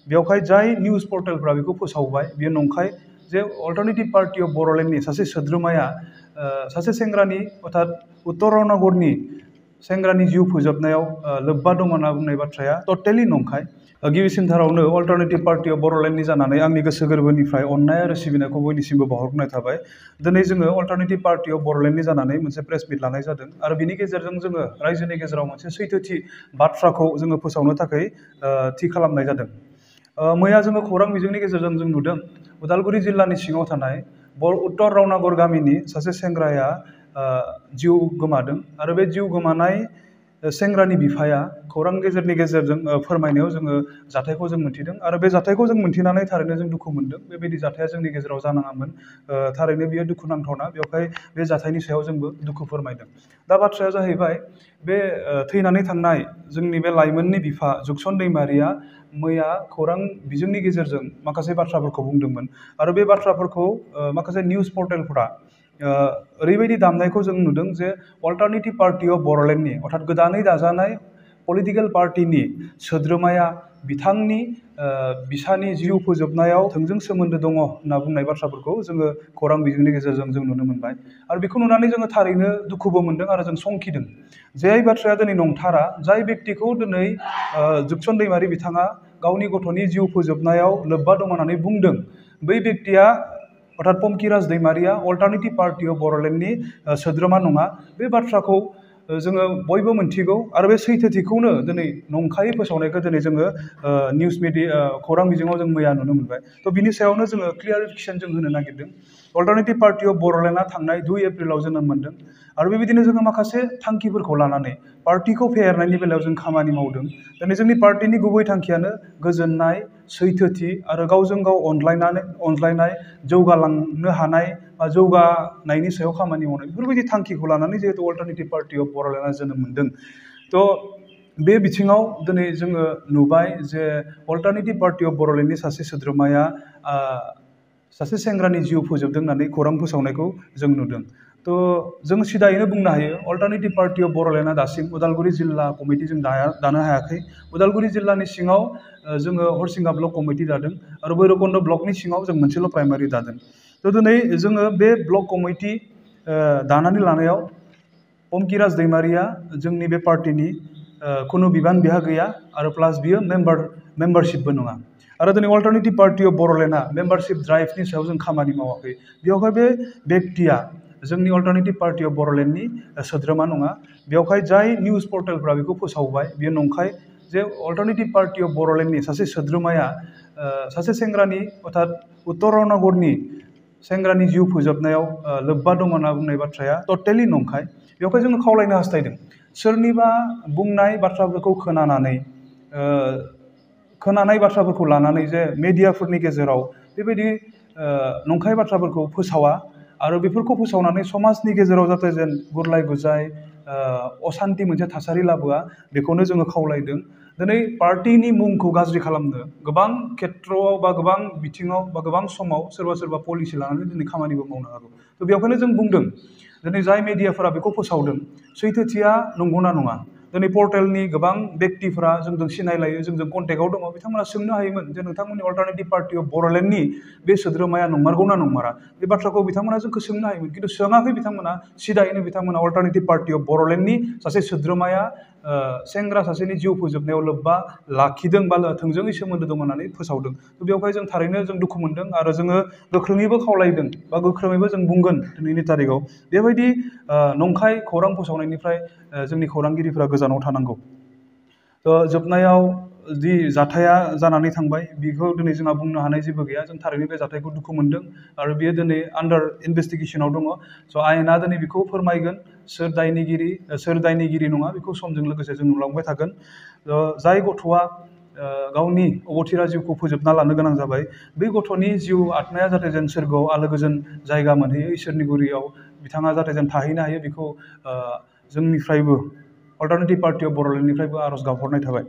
बेवहाय जाय निउस पर्टेलफ्रा बेखौ फोसावबाय बेयो नंखाय जे अल्टारनेटिभ पार्टि अफ बड'लेण्डनि सासे सोद्रोमाया सासे सेंग्रानि अर्थात उत्तर रावनगरनि सेंग्रानि जिउ फोजोबनायाव लोब्बा दङ होनना बुंनाय बाथ्राया टटेलि नंखाय। गिबिसिनथारावनो अल्टारनेटिभ पार्टि अफ बड'लेण्डनि जानानै आंनि गोसो गोरबोनिफ्राय अननाय आरो सिबिनायखौ बयनिसिमबो बावहरनाय थाबाय। दिनै जोङो अल्टारनेटिभ पार्टि अफ बड'लेण्डनि जानानै मोनसे प्रेस मिट लानाय जादों आरो बिनि गेजेरजों जोङो रायजोनि गेजेराव मोनसे सैथोथि बाथ्राखौ जोङो फोसावनो थाखाय थि खालामनाय जादों। मैया जोङो खौरां बिजोंनि गेजेरजों जों नुदों उदालगुरि जिल्लानि सिङाव थानाय उत्तर रावनगर गामिनि सासे सेंग्राया जिउ गोमादों आरो बे जिउ गोमानाय सेंग्रानि बिफाया खौरां गेजेरनि गेजेरजों फोरमायनायाव जोङो जाथायखौ जों मोनथिदों आरो बे जाथायखौ जों मोनथिनानै थारैनो जों दुखु मोनदों। बेबायदि जाथाया जोंनि गेजेराव जानाङामोन। थारैनो बियो दुखुनांथावना। बेवहाय बे जाथायनि सायाव जोंबो दुखु फोरमायदों। दा बाथ्राया जाहैबाय बे थैनानै थांनाय जोंनि बे लाइमोननि बिफा जुगसन दैमारिया मैया खौरां बिजोंनि गेजेरजों माखासे बाथ्राफोरखौ बुंदोंमोन आरो बे बाथ्राफोरखौ माखासे निउस पर्टेलफोरा ओरैबायदि दामनायखौ जों नुदों जे अल्टारनेटिभ पार्टि अफ बड'लेण्डनि अर्थात गोदानै दाजानाय पलिटिकेल पार्टिनि सोद्रोमाया बिथांनि बिसानि जिउ फोजोबनायाव थोंजों सोमोन्दो दङ होनना बुंनाय बाथ्राफोरखौ जोङो खौरां बिजोंनि गेजेरजों जों नुनो मोनबाय आरो बेखौ नुनानै जोङो थारैनो दुखुबो मोनदों आरो जों संखिदों। जाय बाथ्राया दिनै नंथारा, जाय बेक्तिखौ दिनै जुगसन दैमारि बिथाङा गावनि गथ'नि जिउ फोजोबनायाव लोब्बा दङ होननानै बुंदों, बै बेक्तिया अर्थात पंकिराज दैमारिया अल्टारनेटिभ पार्टि अफ बड'लेण्डनि सोद्रोमा नङा। बे बाथ्राखौ जोङो बयबो मोनथिगौ आरो बे सैथोथिखौनो दिनै नंखायै फोसावनायखौ दिनै जोङो निउस मिडिया खौरां बिजोङाव जों मैया नुनो मोनबाय। थ' बिनि सायावनो जोङो क्लियारिफिकेसन जों होनो नागिरदों। अल्टारनेटिभ पार्टि अफ बड'लेण्डआ थांनाय 2 एप्रिलाव जोनोम मोन्दों आरो बेबायदिनो जोङो माखासे थांखिफोरखौ लानानै पार्टिखौ फेहेरनायनि बेलायाव जों खामानि मावदों। दिनै जोंनि पार्टिनि गुबै थांखियानो गोजोननाय, सैथोथि आरो गावजों गाव अनज्लायनाय, जौगालांनो हानाय बा जौगानायनि सायाव खामानि मावनाय, बेफोरबायदि थांखिखौ लानानै जिहेतु अल्टारनेटिभ पार्टि अफ बड'लेण्डआ जोनोम मोन्दों। थ' बे बिथिङाव दिनै जोङो नुबाय जे अल्टारनेटिभ पार्टि अफ बड'लेण्डनि सासे सोद्रोमाया सासे सेंग्रानि जिउ फोजोबदों होननानै खौरां फोसावनायखौ जों नुदों। थ' जों सिदायैनो बुंनो हायो अल्टारनेटिभ पार्टि अफ बड'लेण्डआ दासिम उदालगुरि जिल्ला कमिटि जों दानो हायाखै। उदालगुरि जिल्लानि सिङाव जोङो हरसिंगा ब्लक कमिटि दादों आरो भैरबकुन्द ब्लकनि सिङाव जों मोनसेल' प्राइमारि दादों। थ' दिनै जोङो बे ब्लक कमिटि दानानै लानायाव पंकिराज दैमारिया जोंनि बे पार्टिनि खुनु बिबान बिहा गैया आरो प्लास बियो मेम्बारशिपबो नङा। आरो दिनै अल्टारनेटिभ पार्टि अफ बड'लेण्डआ मेम्बारशिप ड्राइभनि सायाव जों खामानि मावाखै। बेवहाय बे बेक्तिया जोंनि अल्टारनेटिभ पार्टि अफ बड'लेण्डनि सोद्रोमा नङा। बेवहाय जाय निउस पर्टेलफ्रा बेखौ फोसावबाय बेयो नंखाय जे अल्टारनेटिभ पार्टि अफ बड'लेण्डनि सासे सोद्रोमाया सासे सेंग्रानि अर्थात उत्तर रावनगरनि सेंग्रानि जिउ फोजोबनायाव लोब्बा दङ होनना बुंनाय बाथ्राया टटेलि नंखाय। बेवहाय जोङो खावलायनो हास्थायदों सोरनिबा बुंनाय बाथ्राफोरखौ खोनानाय बाथ्राफोरखौ लानानै जे मेडियाफोरनि गेजेराव बेबायदि नंखाय बाथ्राफोरखौ फोसावा आरो बेफोरखौ फोसावनानै समाजनि गेजेराव जाहाथे जेन गुरलाय गुजाय असान्ति मोनसे थासारि लाबोआ, बेखौनो जोङो खावलायदों। दिनै पार्टिनि मुंखौ गाज्रि खालामनो गोबां खेथ्रआव बा गोबां बिथिङाव बा गोबां समाव सोरबा पलिसि लानानै दिनै खामानिबो मावनो हागौ। थ' बेवहायनो जों बुंदों दिनै जाय मेडियाफोरा बेखौ फोसावदों सैथोथिया नंगौना नङा। दिनै पर्टेलनि गोबां बेक्तिफ्रा जोंजों सिनायलायो, जोंजों कन्टेक्टआव दङ, बिथांमोना सोंनो हायोमोन जे नोंथांमोननि अल्टारनेटिभ पार्टि अफ बड'लेण्डनि बे सोद्रोमाया नंमारगौना नंमारा, बे बाथ्राखौ बिथांमोना जोंखौ सोंनो हायोमोन। खिन्थु सोङाखै बिथांमोना, सिदायैनो बिथांमोना अल्टारनेटिभ पार्टि अफ बड'लेण्डनि सासे सोद्रोमाया सेंग्रा सासेनि जिउ फोजोबनायाव लोब्बा लाखिदों बा थोंजोङै सोमोन्दो दं होननानै फोसावदों। थ' बेवहाय जों थारैनो जों दुखु मोनदों आरो जोङो गोख्रोङैबो खावलायदों बा गोख्रोङैबो जों बुंगोन दिनैनि तारिखाव बेबायदि नंखाय खौरां फोसावनायनिफ्राय जोंनि खौरांगिरिफ्रा गोजानाव थानांगौ। जोबनायाव जि जाथाया जानानै थांबाय बेखौ दिनै जोंहा बुंनो हानाय जेबो गैया। जों थारैनो बे जाथायखौ दुखु मोनदों आरो बेयो दिनै आन्डार इनभेस्टिगेसनाव दङ। स' आयेना दिनै बेखौ फोरमायगोन सोर दायनिगिरि नङा, बेखौ समजों लोगोसे जों नुलांबाय थागोन। जाय गथ'आ गावनि अबथिरा जिउखौ फोजोबना लानो गोनां जाबाय, बै गथ'नि जिउ आत्माया जाहाथे जेन सोरगोआव आलो गोजोन जायगा मोनहैयो, इसोरनि गुरियाव बिथाङा जाहाथे जेन थाहैनो हायो, बेखौ जोंनिफ्रायबो अल्टारनेटिभ पार्टि अफ बड'लेण्डनिफ्रायबो आर'ज गाबहरनाय थाबाय।